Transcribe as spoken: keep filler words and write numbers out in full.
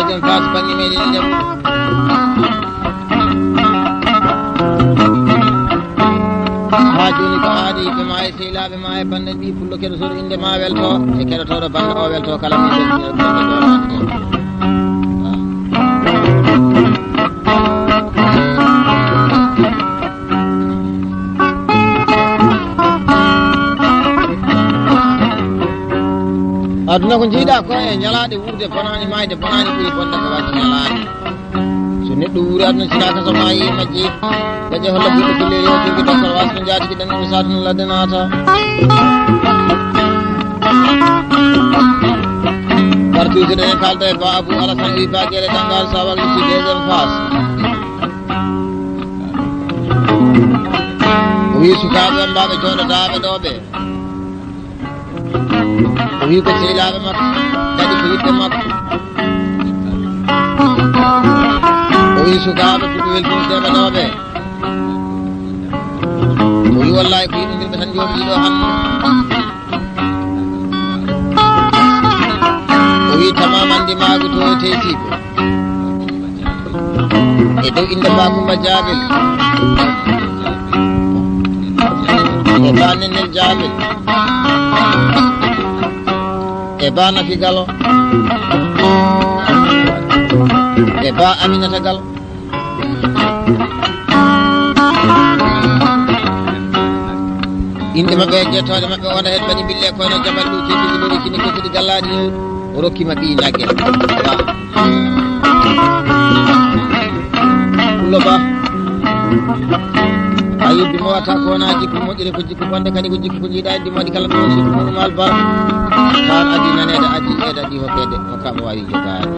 Eɗen Faas bannge meɗen inde. Haa jooni ko aadi ɓe maa e sehilaaɓe maa e banndee ɓii pullo keɗotooɗo innde maa welto, e keɗotooɗo bannde o welto kala mo weltino bannde ɗo naatde. Aduna ko njiiɗaa ko e ñalaaɗe wuurde bonaani, maayde bonaani, ɓuri bonde ko waɗde ñalaaɗe. So neɗɗo wuuri aduna, sinaaka so maayi e majje, gaƴe holla ɓiɗɗo pille yewtirde dokkal waasno njaatigi ɗen ɗum saatuno ladde naata. Partout eɗen kaalda e Ba Abou Alassane wi Ba Gere Dangal Sawal si deuxième phase. O wi sukaaɓe wonɓe jooɗotaaɓe ɗo ɓe. O wi ko sehilaaɓe makko, kadi ko yiɗɓe makko. O wi sukaaɓe ko ɓe weltinteeɓe ɗo ɓe. O wi wallahi ko yiɗondirɓe tan jooɗiiɗo hannde. O wi tamam anndi maagu to e teysiiɓe. E dow innde Ba Kumba Jaabil. E Ba Nennel Jaabil. E Ba Nafi Galo. E Ba Aminata Galo. Innde maɓɓe e jettooɗe maɓɓe, wona heen mbaɗi mbille kono jamal ɗum ceeɗiɗi lori kini ko kadi gallaaɗi o rokki ma ɓii nagge. Ba. Pullo Ba. A yebbi mo wata ko wona jikku moƴƴere ko jikku bonde kadi ko jikku ko jiiɗa addi mo waɗi kala ɗon so ɗum ɗum albar. Tan addi naneede addi eede addi hokkeede hokka mo wawi jogaade.